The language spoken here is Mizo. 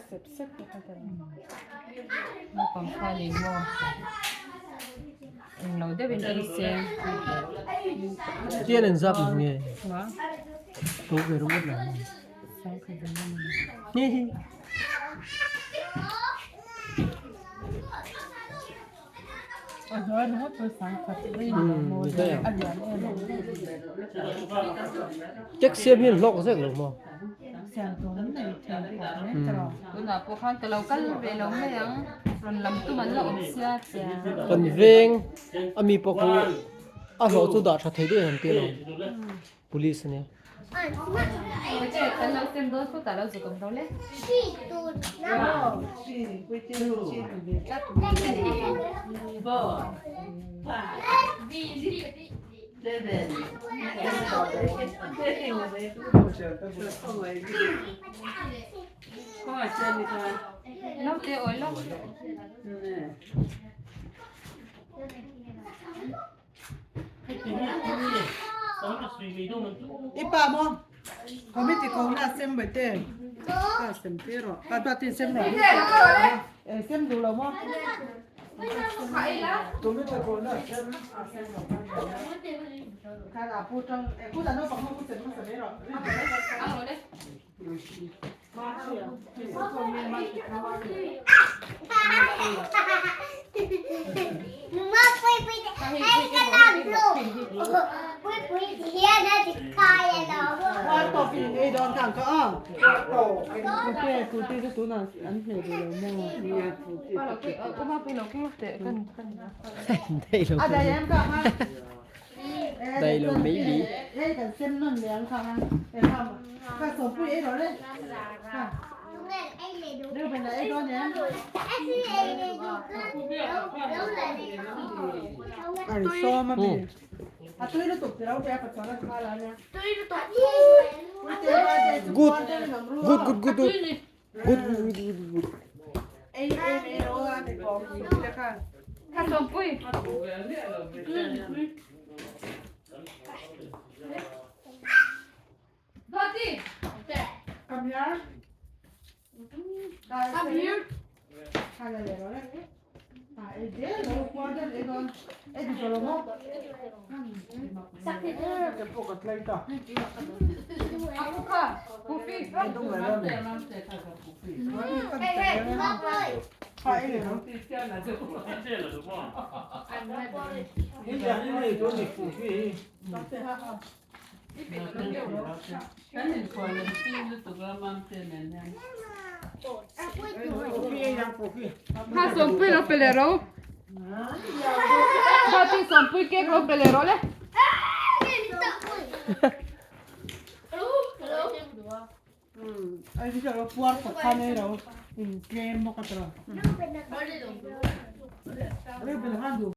Sep sep te kha ka ring. Naupang kha ni maw? Englo deuhin ei se. Tian engzat nge? To ve ringawt lo. Hihi. Cake siam hi an hlawk zek lo maw? Kan veng a mi pawh khu a hlawh chu dah tha thei daih an ti lo. Police ania. I pa maw committee ko na sem bai te pa sem te rawh pa pa tin sem rawh e sem duh lo maw committee ko na sem a sem rawh khan a pu tang e ku ta naupang ho ku sem hmasa mai rawh Đây là mỹ lý. Good. Good, good, good, good. Good, good, good, good. Ha sawmpui lo pe leh ro. Dawti sawmpui cake lo pe leh rawh le.